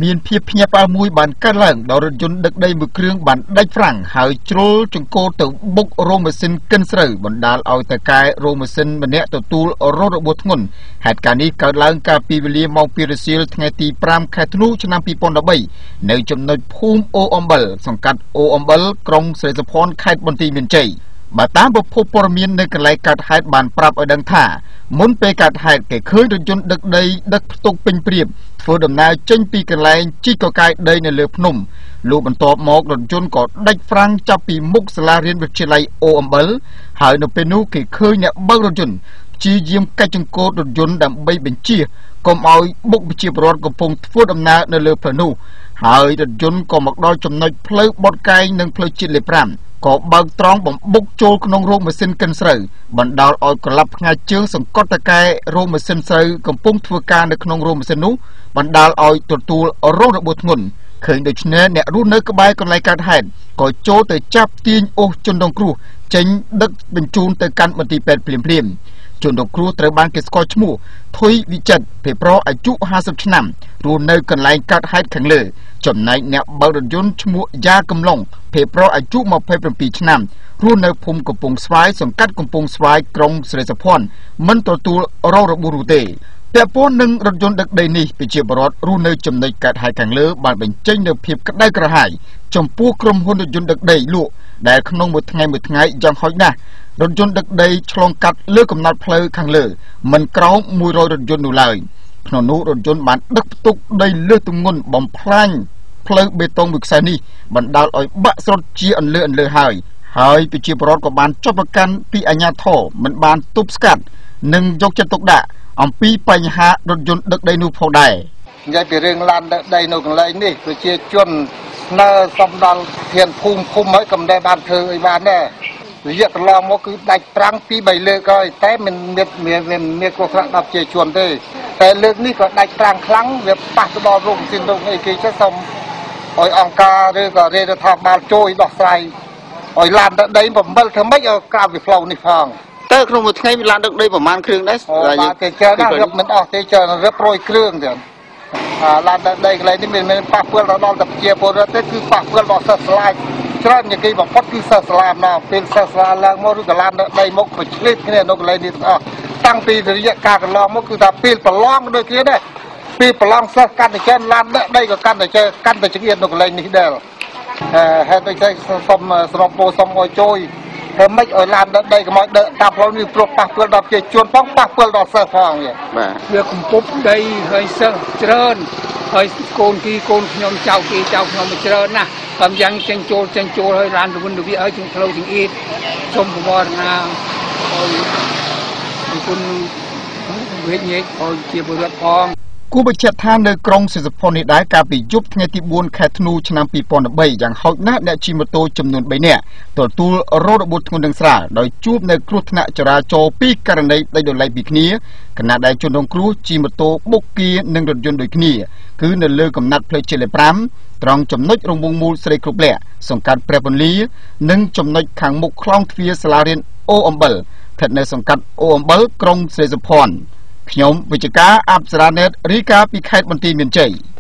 មានភាពភ្ញាក់ផ្អើលមួយបានកើតឡើងដល់រថយន្តដឹកដីមួយគ្រឿងបានដាច់ហ្វ្រាំងហើយជ្រុលចង្កូតទៅបុករោងម៉ាស៊ីនកិនស្រូវបណ្ដាលឲ្យតកែរោងម៉ាស៊ីនម្នាក់ទទួលរងរបួសធ្ងន់ហេតុការណ៍នេះកើតឡើងកាលពីវេលាម៉ោង2រសៀលថ្ងៃទី5ខែធ្នូឆ្នាំ2013នៅចំណុចភូមិអូអំបិលសង្កាត់អូអំបិលក្រុងស្រីសុផាន់ខេត្តបន្ទាយមានជ័យបើតាមប្រភពព័ត៌មាននៅកន្លែងកើតហេតុបានប្រាប់ឲ្យដឹងថាមុនពេលកើតហេតុគេឃើញរថយន្តដឹកដីដឹកផ្ទុកពេញព្រាបធ្វើដំណើរចេញពីកន្លែងជីកកកាយដីនៅលើភ្នំលុះបន្ទាប់មករថយន្តក៏ដាច់ហ្វ្រាំងចាប់ពីមុខសាលារៀនវិទ្យាល័យអូអំបិលហើយនៅពេលនោះគេឃើញអ្នកបើករថយន្តព្យាយាមកាច់ចង្កូតរថយន្តដើម្បីបញ្ជៀសកុំឲ្យបុកប្រជាពលរដ្ឋកំពុងធ្វើដំណើរនៅលើផ្លូវនោះហើយរថយន្តក៏មកដល់ចំណុចផ្លូវបត់កែងនិងផ្លូវជាតិលេខ5ក៏បើកត្រង់បំបុកចូលក្នុងរោងម៉ាស៊ីនកិនស្រូវបណ្ដាលឲ្យក្រឡាប់ផ្ងាជើងសង្កត់តកែរោងម៉ាស៊ីនស្រូវកំពុងធ្វើការនៅក្នុងរោងម៉ាស៊ីននោះបណ្ដាលឲ្យទទួលរងរបួសធ្ងន់ឃើញដូច្នេះអ្នករស់នៅក្បែរកន្លែងកើតហេតុក៏ចូលទៅចាប់ទាញអូសជនរងគ្រោះចេញដឹកបញ្ជូនទៅកាន់មន្ទីរពេទ្យភ្លាមៗជនរងគ្រោះត្រូវបានគេស្គាល់ឈ្មោះថុយវិចិត្រភេទប្រុសអាយុ50ឆ្នាំរស់នៅកន្លែងកើតហេតុខាងលើចំណែកអ្នកបើករថយន្តឈ្មោះយ៉ាកំឡុងភេទប្រុសអាយុ27ឆ្នាំរស់នៅភូមិកំពង់ស្វាយសង្កាត់កំពង់ស្វាយក្រុងស្រីសុផាន់មិនទទួលរងរបួសនោះទេពាក់ព័ន្ធនឹងរថយន្តដឹកដីនេះប្រជាពលរដ្ឋរស់នៅចំណុចកើតហេតុខាងលើបានបញ្ចេញនូវភាពក្តៅក្រហាយចំពោះក្រុមហ៊ុនរថយន្តដឹកដីលក់ដែលក្នុងមួយថ្ងៃមួយថ្ងៃយ៉ាងហោចណាស់រថយន្តដឹកដីឆ្លងកាត់លើកំណត់ផ្លូវខាងលើមិនក្រោម100រថយន្តនោះឡើយក្នុងនោះរថយន្តបានដឹកផ្ទុកដីលើសទម្ងន់បំផ្លាញផ្លូវបេតុងមួយខ្សែនេះបណ្ដាលឲ្យបាក់ស្រុតជាអន្លើអន្លើហើយប្រជាពលរដ្ឋក៏បានចុះប្រកាន់ពីអាជ្ញាធរមិនបានទប់ស្កាត់និងយកចិត្តទុកដាក់អំពីបញ្ហារថយន្តដឹកដីនោះផងដែរនិយាយពីរឿងឡានដឹកដីនៅកន្លែងនេះប្រជាជនស្នើសុំដល់ធានភូមិឃុំហើយក៏មិនដែលបានធ្វើអីបានដែររយៈកន្លងមកគឺដាច់ប្រាំង2 3លើកហើយតែមិនមានគ្រោះថ្នាក់ដល់ប្រជាជនទេតែលើកនេះក៏ដាច់ប្រាំងខ្លាំងវាប៉ះទៅដល់រោងម៉ាស៊ីនរោងអីគេចេះសុំឲ្យអង្គការឬក៏រាជរដ្ឋាភិបាលជួយដោះស្រាយឲ្យឡានដឹកដី7ធ្វើម៉េចឲ្យក្រៅពីផ្លូវនេះផងតើក្នុងមួយថ្ងៃមានឡានដឹកដីប្រមាណគ្រឿងដែរបាទទេច្រើនណាស់រឹបមិនអស់ទេច្រើនរឹប100គ្រឿងទៀតឡានដឹកដីកន្លែងនេះមិនមែនប៉ះពាល់ដល់តែប្រជាពលរដ្ឋទេគឺប៉ះពាល់ដល់សិស្សសាលាច្រើនជាងគេបំផុតគឺសិស្សសាលាម្ដងពេលសិស្សសាលាឡើងមកឬក៏ឡានដឹកដីមកប្រឆ្លៀតគ្នានៅកន្លែងនេះទាំងអស់តាំងពីរយៈការកន្លងមកគឺថាពេលប្រឡងដូចគ្នាដែរពេលប្រឡងសិស្សកាន់តែច្រើនឡានដឹកដីក៏កាន់តែកាន់តែចង្អៀតនៅកន្លែងនេះដែរហេតុដូច្នេះសូមស្របពោសូមឲ្យជួយធ្វើម៉េចឲ្យឡានដឹកដីកុំឲ្យដឹកតាមផ្លូវនេះព្រោះប៉ះពាល់ដល់ប្រជាជនផងប៉ះពាល់ដល់សិស្សផងបាទវាកំពប់ដីហើយសិស្សច្រើនហើយកូនគីកូនខ្ញុំចៅគេចៅខ្ញុំមកច្រើនណាស់តាមយ៉ាងចេញចូលហើយឡានរវិនរវាហើយជាងផ្លូវជាងអ៊ីតសូមប្រវត្តិណាឲ្យគុណវិជ្ជាឲ្យជាពលរដ្ឋផងគួរបញ្ជាក់ថានៅក្រុងសិទ្ធិផុននេះដែរកាលពីយប់ថ្ងៃទី4ខែធ្នូឆ្នាំ2013យ៉ាងហោចណាស់អ្នកជិះម៉ូតូចំនួន3នាក់ទទួលរងរបួសធ្ងន់និងស្រាលដោយជួបនៅគ្រោះថ្នាក់ចរាចរណ៍ពីរករណីដាច់ដោយឡែកពីគ្នាខណៈដែលជនរងគ្រោះជិះម៉ូតូបុកគៀនិងរថយន្តដូចគ្នាគឺនៅលើកំណាត់ផ្លូវជាតិលេខ5ត្រង់ចំណុចរង្វង់មូលស្រីគ្រប់លក្ខសង្កាត់ព្រះពន្លានិងចំណុចខាងមុខខ្លោងទ្វារសាលារៀនអូអំបិលស្ថិតនៅសង្កាត់អូអំបិលក្រុងស្រីសុផាន់ខ្ញុំវិជ្ជការអប្សរាណេតរាយការណ៍ពីខេត្តបន្ទាយមានជ័យ។